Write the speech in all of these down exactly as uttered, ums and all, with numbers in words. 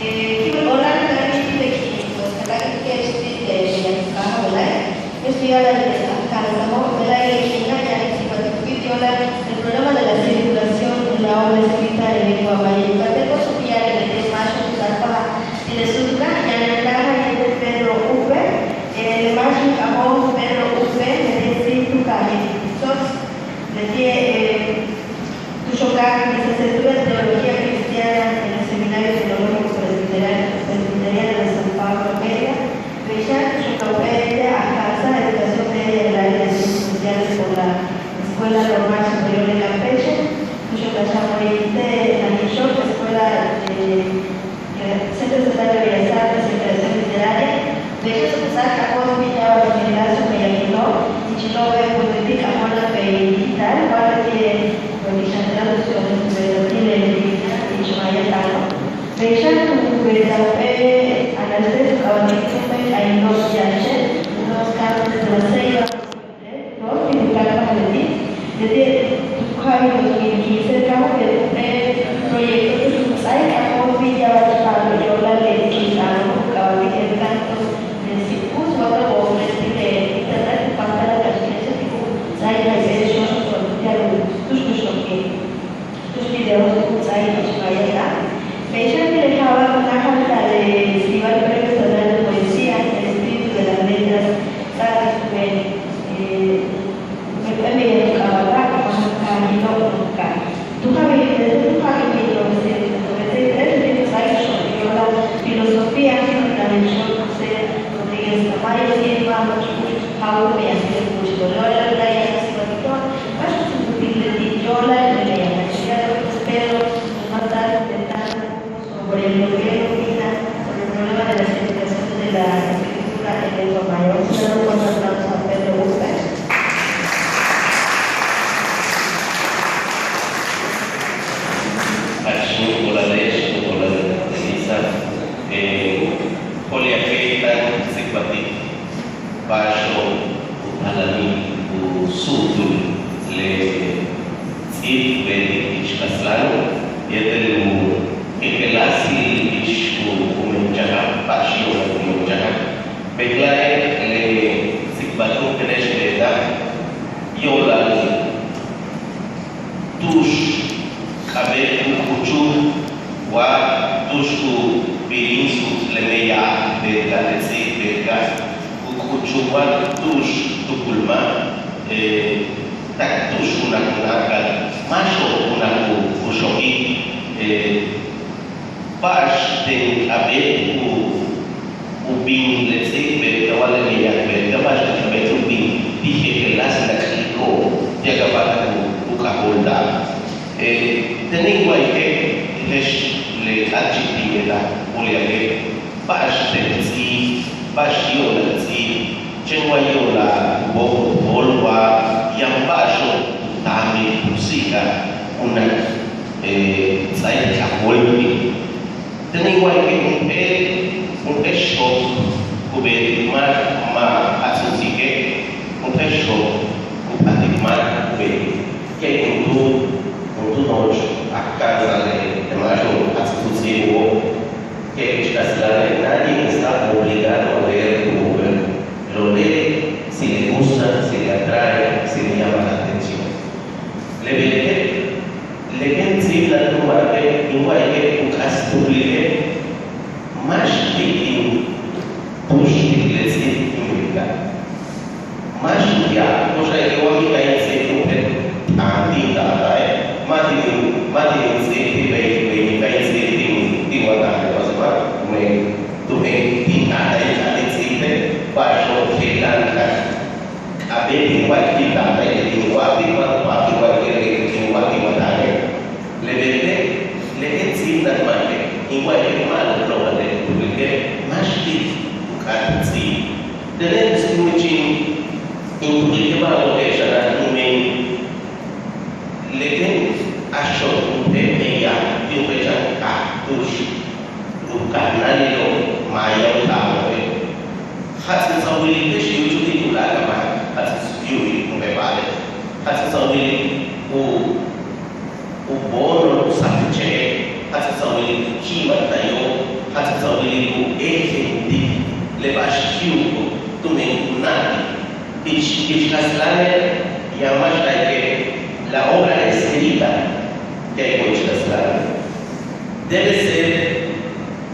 Quiero orar también de que nos ataque que es de la caja, ¿verdad? Estoy a la de la casa, ¿no? ¿Verdad? Y que la ya se va a cumplir la el problema de la circulación de la obra escrita en lengua maya yucateca, Sofía de Mayo, Tapa, y de Sudra, y en la caja y de Pedro Upe, el Mayo, Amón, Pedro Upe, de Cinto Caje, Sots, de Tie, eh, Tuxoca, licenciatura en Teología Cristiana en el Seminario Teológico Presbiteriano, Presbiteriano de San Pablo, Mérida, Bechán, Tuxoca, Upe, Arkansas, educación media en el área de ciencias sociales por la Escuela Normal Superior de Campeche, Tuxoca, Chamoy, Najichok, Escuela de Centro Estatal de Bellas Artes y Creación Literaria. Bechán, Tuxoca, Acón, Villa, Bachillerato, Meyagino, Ichinobe, Buletic, Acona, Pe, Digital, Guarda, Tiene, Bonicha, Traducciones, Versatil, Lengüita, Ichimaya, Tano. Bechán, Tuxoca, Pe, Analfesto, Cabatic, Tupe, Aino, Yache, Unos Cantos de la Ceiba. Dos, digital para ti. Desde tu cambio dos mil quince, estamos de un proyecto que se usa en Acón, Villa, Bachillerato, Yola, Leti, Tano, Cabatic, el canto de Sipus, Guata, Bobre, Tile, Internet, Pantalla, Transferencia, Tipo, Zay, Zay, Zay, Zay, Zay, Zay, Zay, Zay, Zay, Tus videos de Kutsay Ichimaya. Bechán, te dejaba una carta de Festival Premio Estatal de Poesía, El Espíritu de las Letras, Sara Rubén, eh, me, me, me, Cabata, Oaxaca, Hilo, Oaxaca. Tu javi, desde tu javi, mil novecientos noventa y tres, de Kutsay, Yola, Filosofía, Fundamental, José Rodríguez Tamayo, Silva, Machu, Paul, Beatriz, Mucho, Lola, Lula, y José Guatito, Machu, Yola, y Pedro, Matar, Tentando, sobre lo que él opina sobre el problema de la aceptación de la escritura en lengua maya. Vamos a dar un fuerte aplauso a Pedro Guzmán. Jach in wóolal Elisa, eh, Julia Keita, tsikbaltik ba'axo'ob u talamil u su'utul le ts'íib beetik ich kastlan yéetel u jejeláasil ich u meyajal ba'ax yo'olal u meyajal. Bejla'e' le tsikbal junp'éel beeta'an yo'olal tu'ux k'a'abéet u k'uchul wa tu'ux ku bin suut le meyaj beeta'an le ts'íib beeta'an u k'uchul wa tu'ux tukulmaj, eh, tak tu'ux ku nak u náak'al máaxo'ob ku nak u xookil, eh, ba'ax ten k'a'abéet u, u bin le ts'íib beeta'an wa le meyaj beeta'an, ba'ax ten k'a'abéet u bin ti' jejeláas nak'iko'ob ti' a ka báatak u k'ajóolta'al. Eh, ten in wa'ayike' je'ex le k'áatchi' tin beetaj Julia Keita, ba'ax ten ts'íib, ba'ax yo'olal ts'íib, chéen wa yo'olal u bojol wa yaan ba'axo'ob u taamil u siik'al u nak, eh, ts'áaik k'ajóolta'al. Ten in wa'ayike' jump'éel, jump'éel xook ku beetik máak ma' jats'utsike', jump'éel xook ku p'atik máak ku beetik. Ke juntúul, juntúul nojoch a ka'ansa'al le máaxo'ob jats'utsik u wóol. Ke ich kastlan le nadie está obligado a leer tu obra. Lo lee si le gusta, si le atrae, si le llama la atención. Le beetike', le kéen ts'íib láak u máake' in wa'ayike' u k'áas tuklike' máax ti' tin túuxtik le ts'íib in beeta'al. Máax tu ya'al, ko'ox a'alike' wa mi ka'aj in ts'íib jump'éel t'aan tin taatae', ma' tin, ma' tin in ts'íib ti' bey, bey mi ka'aj in ts'íib tin, tin wata'ane', wa ma' tumen tin taatae' in ka'aj in ts'íibe', ba'axo'ob je'elan ka'aj. K'a'abéet in wa'ayik ti' taatae' le tin wa'aj ti' wa, wa tin wa'ayik le tin wa'aj ti' wata'ane'. Le beetike', le kéen ts'íib láak máake', in wa'ayike' ma'alob lóobale' tuklike' máax ti' u k'áat ts'íib. Tene' in wich in tuklike' ba'alo'ob je'ex xana' tumen le kéen a xok jump'éel meyaj ti' jump'éel chan kaaj tu'ux u kajnáalilo'ob maaya u taalo'obe'. Jats'uts a wilike'ex yúuchul ti' tuláakal máak, jats'uts yu'ubik jump'éel ba'ale'. Jats'uts a wilik u, u bono u sajache'e', jats'uts a wilik ki'imak ta yo'ol, jats'utsawilil u éejentik le ba'ax ki'uko' tumen ku na'atik ich ich kastlan yaan máax la'aye' la obra escrita que hay con ich kastlan. Debe ser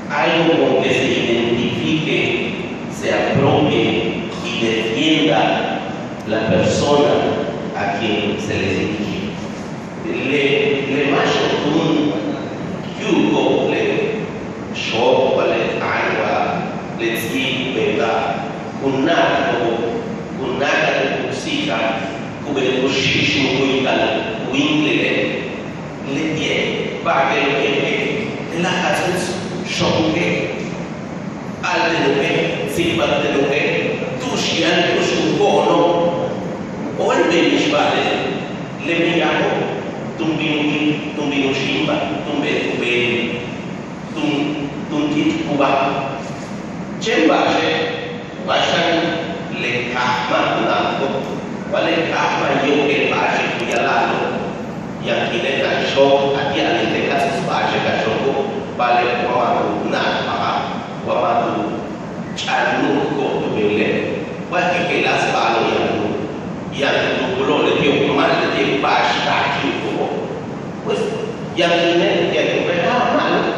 algo con que se identifique, se apropie y defienda la persona a quien se le dirige. Le le máax juntúul ki'uko' le xook wa le t'aan wa le ts'íib ku beetaj ku na'atiko'ob ku náakal u puksi'ikal ku beetik u xi'ix u kuytal u wíinklile'. Leti'e' ba'ax ku beetik u yéetel te'ela' jats'uts xokike', a'al ten u jeel, tsikbalt ten u jeel tu'ux yaan tu'ux ku ko'ono'. Óol beey mix ba'ale' le meyaajo' tun bin u tun bin u xíimbal tun beey u beel tun tun t'ik'ubáaj. Chéen ba'axe' wa xan le kaaj ma' ku na'atiko'ob wa le kaaj ma' yóok'ol ba'ax ku ya'ala'alo'. Yaan k'iine' ka xook a ti'al le ka ts'uts ba'axe' ka xooko'ob ba'ale' wa ma' ku na'atbajal wa ma' ku ch'a'an nu'ukiko'ob tu beele' wa jejeláas ba'alo' yaan u yaan u tuukulo' leti'ob ma' leti'ob ba'ax taak ki'uko'obo'. Pues yaan k'iine' yaan k'iine' ma' ma'alo'.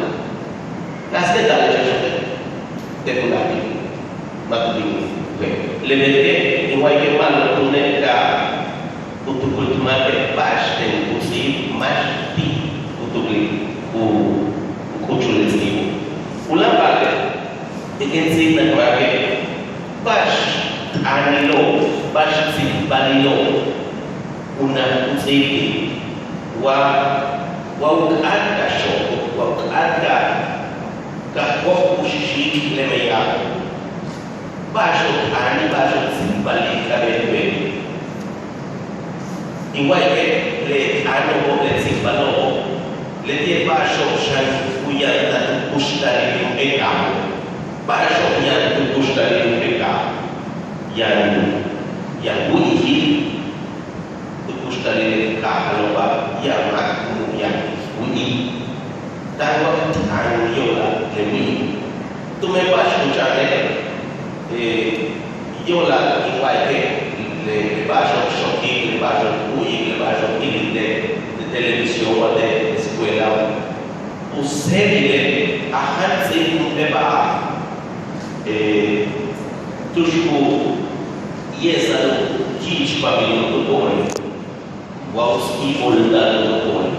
Kastlan le ch'acho'obe' te' ku na'atik ma' tu bin u jeel le beetike' in wa'alike' ma'alob túune' ka u tukultik máake' ba'ax ten u ts'íib máax ti' ku tuklik u k'uchul le ts'íibo'. Uláak' ba'ale' ti' ken ts'íibnaj máake' ba'ax t'aanilo'ob ba'ax tsikbalilo'ob unaj u ts'íibtik wa wa u k'áat ka xook wa u k'áat ka ka jóok u xi'ik le meyaajo'. Ba'axo'ob t'aanil ba'axo'ob tsikbalil ka beetik beetik. In wa'alike' le t'aano'obo' le tsikbalo'obo' leti'e' ba'axo'ob xan u yantal tu kuxtalil jump'éel kaajo'. Ba'axo'ob yaan tu kuxtalil jump'éel kaajo'. Yaan yaan wu'uyikil tu kuxtalil le kaajalo'oba' yaan máak ku mu'yaj wu'uyik. Táan wa t'aan yo'olal le wu'uyik tumen ba'ax ku ch'a'ane' yo'olal in wa'alike' le ba'axo'ob xokik le ba'axo'ob wu'uyik le ba'axo'ob ilik le televisión wa te' escuela u séedile' a jan ts'íib jump'éel ba'al tu'ux ku ye'esa'al u ki'ichpamil u tu ko'olil wa u ts'íibolta'al u tu ko'olil.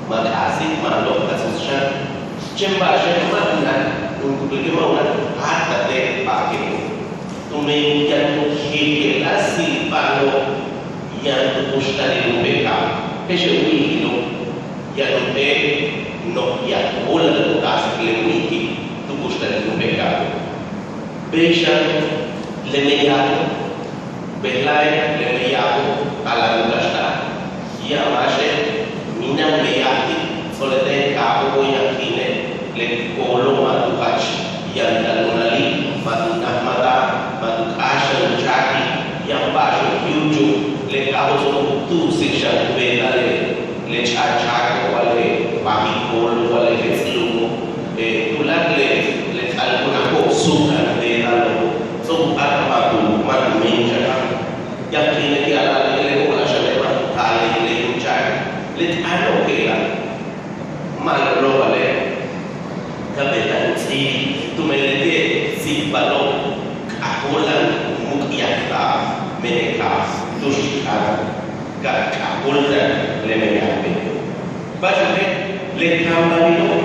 Ma' k'aasik ma'alob ka ts'uts xan. Chéen ba'axe' ma' unaj in tuklike' ma' unaj jaat ta te' ba'ake'o'. Tumen yaan u jejeláas silba'alo'ob yaan tu kuxtalil jump'éel kaaj je'ex le wu'uyikilo' yaan jump'éel noj yaan óolal ku taasik le wu'uyikil tu kuxtalil jump'éel kaajo'. Bey xan le meyaajo' bejla'e' le meyaajo' a'ala'al u kaxta'al. Yaan ba'axe' mina'an meyaj ti' ts'o'ok le kaajo'obo' yaan k'iine' le koolo' ma' tu jach yantal unalil ma' tu najmataj ma' tu k'áax xan u ch'a'ik yaan ba'axo'ob yúuchul le kaajo' ts'o'ok u tu'ubsik xan ku beeta'al le le ch'a'ch'a'ako' wa le bajil koolo' wa le jets' lu'umo'. Tuláakal le le k'alkunajo'ob suukal beeta'alo' ts'o'ok u k'áat ma' tu ma' tu méen ch'a'ik. Yaan k'iine' ti' a'ala'al le o'olal xane' ma' tu taal le yuum ch'a'ik le t'aano'ob je'ela'. Ma'alob lóobale' ka beeta'al u ts'íibil tumen leti'e' tsikbalo'ob k'ajóola'an u mu'uyajta'al mene' kaaj tu'ux ka k'ajóolta'al le meyaj bej. Ba'ax u jeel le kaambalilo'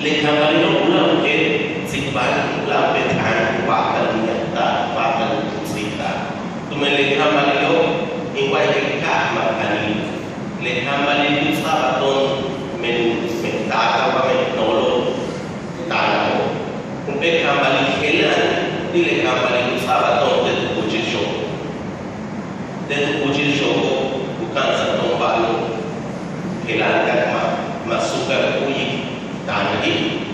le kaambalilo' uláak' u jeel tsikbal uláak' u jeel t'aan u p'áatal u yajta'al u p'áatal u ts'íibta'al. Tumen le kaambalilo' in wa'alike' ka'aj makanil. Le kaambalil ku ts'a'abal to'on men men taata wa men noolo' taanalo'. Jump'éel kaambalil jela'an ti' le kaambalil ku ts'a'abal to'on te' tu kúuchil xooko'. Te' tu kúuchil xooko' ku ka'ansa'al to'on ba'alo'ob jela'an ka ma' ma' suukal u wu'uyik taanali'.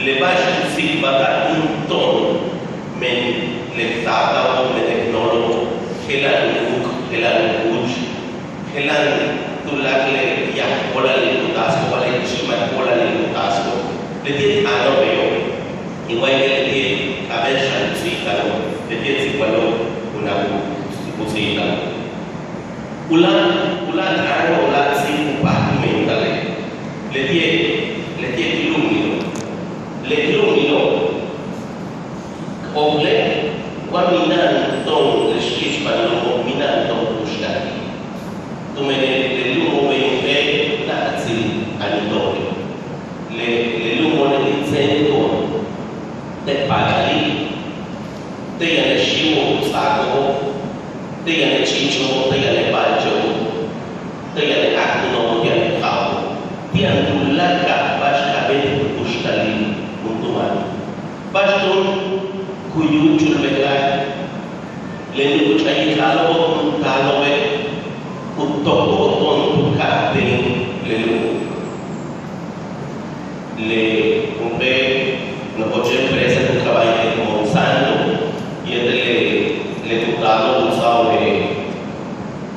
Le ba'ax ku tsikbalta'al to'on men le taatao' men le noolo' jela'an u muuk' jela'an u k'uch. Jela'an tuláakal le yaj óolalil ku taasiko' wa le chi'imak óolalil ku taasiko'. Leti'e' t'aano'ob beyo', in wa'ayique leti'e' k'a'abéet xan u ts'íibtalo'ob, leti'e' tsikbalo'ob u nak u ts'íibtalo'ob. U láak', u láak' t'aano'ob u láak' ts'íib u páajtal u mentale'. Leti'e', leti'e' k lu'umino'. Le k lu'umino', k ojele' wa mina'an to'on le xki'ichban lu'umo', mina'an to'on kuxtalil. Tumen le lu'umo' bey junp'éel na'atsil a mito'one'. Le, le lu'umo'one' ti' tséen to'on te' paakalil, te' yaan le xíiwo'ob u ts'aako'obo', te' yaan le ch'iicho'obo', te' yaan le ba'alche'obo', te' yaan le ajtuno'obo', te' yaan le k'ajo'obo', ti' yaan tuláakal ba'ax k'a'abéet u kuxtalil juntúul máak. Ba'ax túun ku yúuchul bejla'e', le nukuch ayikalo'obo' tun taalo'obe' ku toko'ob to'on tu ka'aj teen le lu'um. Le junp'éel nojoch empresa ku k'aaba'e' Monsanto yéetel le, le ku taalo'ob u ts'a'abal le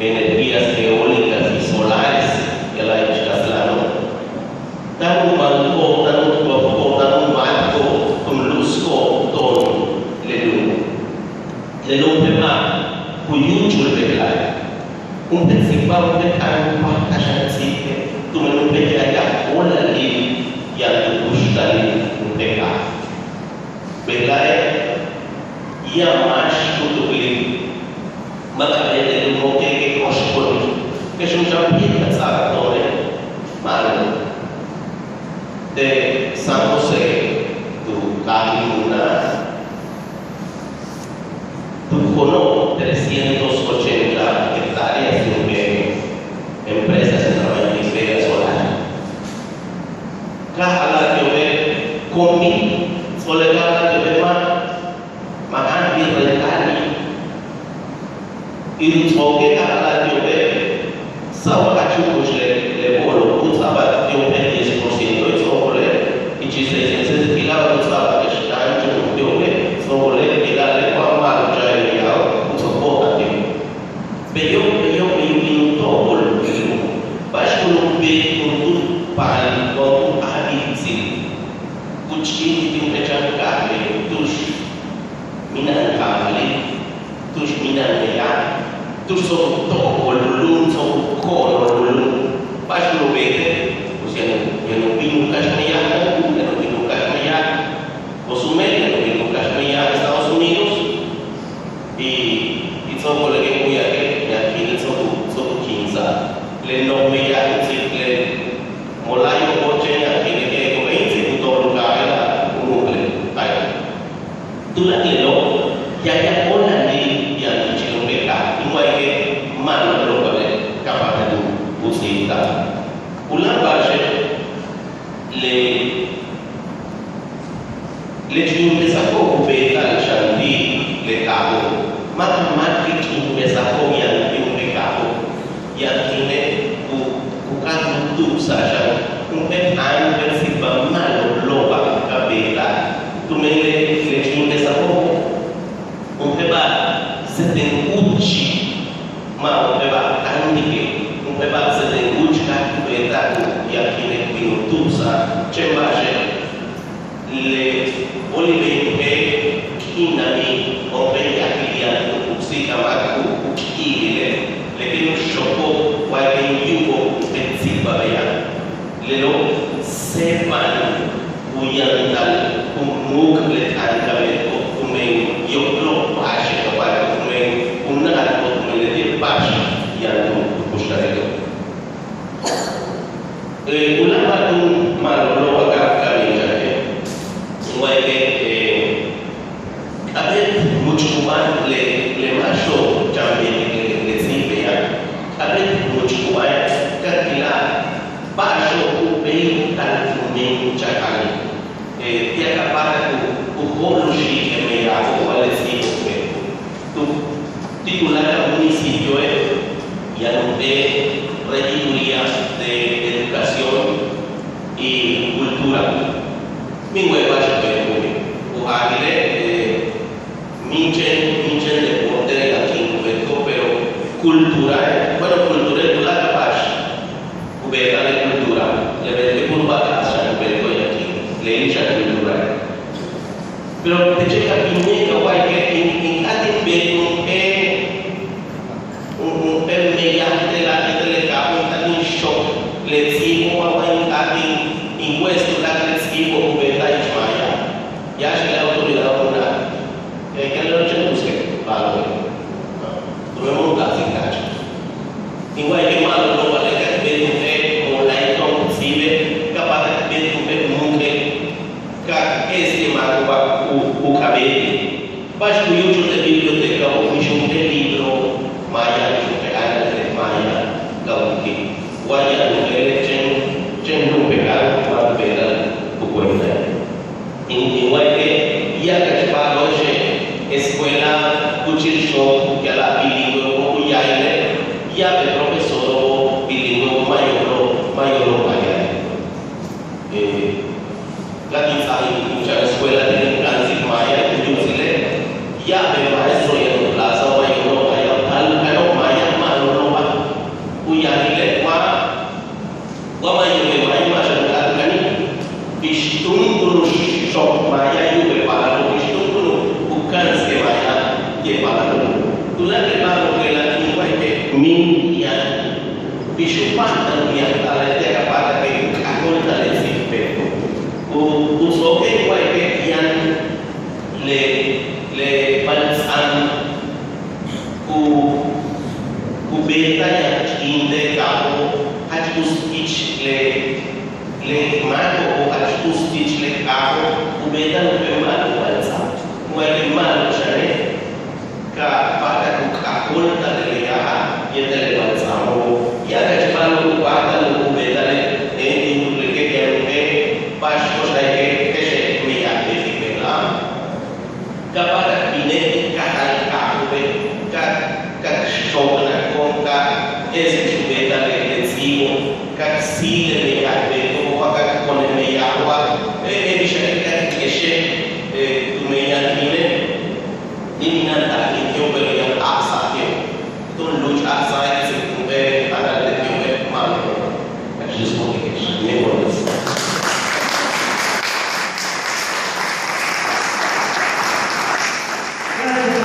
energías eólicas y solares, ya'ala'al ich kastlano'. Táan u manko'ob, táan u bojko'ob, táan u máatko'ob tun lu'umko'ob to'on le lu'um. Le lu'um je'ela' ku yúuchul bejla'e'. Junp'éel tsikbal, junp'éel t'aan u páajtal xan ts'íibe', tumen junp'éel ya'ab óolalil yaan tu kuxtalil junp'éel k'aaj. Bejla'e' yaan máax ku tuklil ma' k'a'abéet le lu'umo' que k oxko'onik, kex jun xan p'íit ka ts'a'abal to'one', ma'alob. Te' San José tu k'aajil muna'an, tu koono'ob trescientos ochenta hectáreas de empresas de trabajo de solar. Ka jala'al ti'obe' komi, ts'o'ole' ka jala'al ti'obe' ma', ma' jáanbil rentable. Y u ts'o'oke' ka jala'al ti'obe' sa'ak u chúukux le, le bo'olo' ku ts'a'abal ti'obe' diez por ciento, y ts'o'okole' ichil seiscientos kila'abat ku ts'a'abal kex táan chúukul ti'obe', ts'o'okole' kila'al le wa ma'alob cha'aye' ya'ab ku ts'o'ok bo'otal ti'ob. Beyo', beyo', beyo' bin u tóopol le lu'um. Ba'ax kun u beet juntúul paal wa juntúul a'abitsil ku ch'a'ik ti' jump'éel chan kaaj tu'ux mina'an kaajalil, tu'ux mina'an meyaj, tu'ux ts'o'ok u tóopol u lu'um, ts'o'ok u ko'onol u lu'um. Ba'ax kun u beete', pues yaan u, yaan u bin u kaxt meyaj, yaan u bin u kaxt meyaj Cozumel, yaan u bin u kaxt meyaj Estados Unidos. Y, y ts'o'okole' ken ku ya'ake' yaan kiine' ts'o'ok u, ts'o'ok u kiinsa'al le noj meyaj u tsikle' molayo'obo' chéen yaan kiine' ken ku béeytsil ku to'on u kaajal u mu'ukle' ba'ax. Tuláakal lelo' yaan ya'ab óolalil yaan tu ichil jump'éel kaaj, in wa'ayique' ma'alob lóok'ole' ka páajtal u ts'íibta'al. U láak' ba'axe' le, le kiinmesajo'ob ku beeta'al xan ti' le kaajo', ma' ka máak le kiinmesajo'ob yaan ti' jump'éel kaajo'. Yaan kiine' ku, ku káaj u tu'ubsa'al xan jump'éel t'aan, jump'éel tsikbal ma'alob lóoba' ka beeta'al. Tumen le, le kiinmesajo'obo' jump'éel ba'al seten úuchik, ma' jump'éel ba'al táantike', jump'éel ba'al seten úuch káaj ku beeta'al yaan kiine' ku bin u tu'ubsa'al. Chéen ba'axe' le óoli' bey jump'éel k'iinamil, jump'éel yajil yaan tu puksi'ik'al máak u, u k'iimile', le ken u xoko'ob wa ken yu'ubo'ob jump'éel tsikbal beya'. Lelo' séepan u yantal u muuk' le t'aan ka beetiko'ob tumen yoklok ba'axe' ka wa'aliko'ob tumen u na'atiko'ob tumen leti'e' ba'ax yaan tu kuxtalilo'. Eh, u láak' ba'al túun ma'alob lóoba' ka, ka meyajtike', in wa'ayique', eh, k'a'abéet much'kubáa le, le máaxo'ob chan beetik le, le ts'íib beya', k'a'abéet much'kubáa ka kila'al ba'axo'ob ku béeytal tumen chajalil. Eh, ti'al ka páajtal ku, ku jo'olu'uxi' le meyajo'ob wa le ts'íibo'obe'. Tu, ti' tuláakal municipioe' yaan jump'éel regiduría de educación y cultura. Míin weye' ba'ax u beetik u jaajile', eh, míin chéen, míin chéen deporte yaan kiin ku beetiko'ob, pero cultura, bueno, cultura tuláakal ba'ax ku beeta'al le cultura, le beetike' puro ba'al ka'ach xan ku beetiko'ob yaan kiin. Ley Wa ya'ab u je'ele' chéen chéen jump'éel ka'aj u beeta'al u cuenta. In in wa'alike' ya'abech ba'alo'oxe' escuela kúuchil xook u ya'ala'al bilingüe, u yajile' ya'ab le profesoro'obo' bilingüe, ma' yóok'loo' ma' yóok'loo' maaya. Ka tin ts'áaj in chan escuela tin ka'ansik maaya, in yutsile' ya'ab le maestro yaan u plaza wa yóok'loo' maaya, u taal u kano'ob maaya ma' yóok'looba'al. U yajile' wa wa ma' yóok'loo' maaya ma' xan u taal u kanik, bix túun túun u xook maaya yu'ub le paalalo', bix túun túun u ka'ans le maaya ti'e' paalalo'. Tuláakal le ba'alo'ob je'ela' in wa'alike' míin yaan bix u páajtal u yajta'ale' ti'e' ka páajtal u k'ajóolta'al le síijpej. U u ts'o'oke' in wa'alike' yaan le le balts'am ku ku beeta'al yaan k'iin te' kaajo', jach uts ich le le máako'obo', jach uts ich le kaajo', ku beeta'al jump'éel ma'alob balts'am. Wa le ma'alob xane' ka páajtal u k'ajóolta'al le yajal yéetel le balts'amo'obo'. Ya'abech ba'alo'ob ku páajtal u beeta'ale', in wa'alike' yaan jump'éel ba'ax ko'ox a'alike' je'ex meyaj beetik bejla'e'. Ka páajtal k bine' ti' kajal kaajo'obe', ka ka k xooknaj ko'on ka k e'esik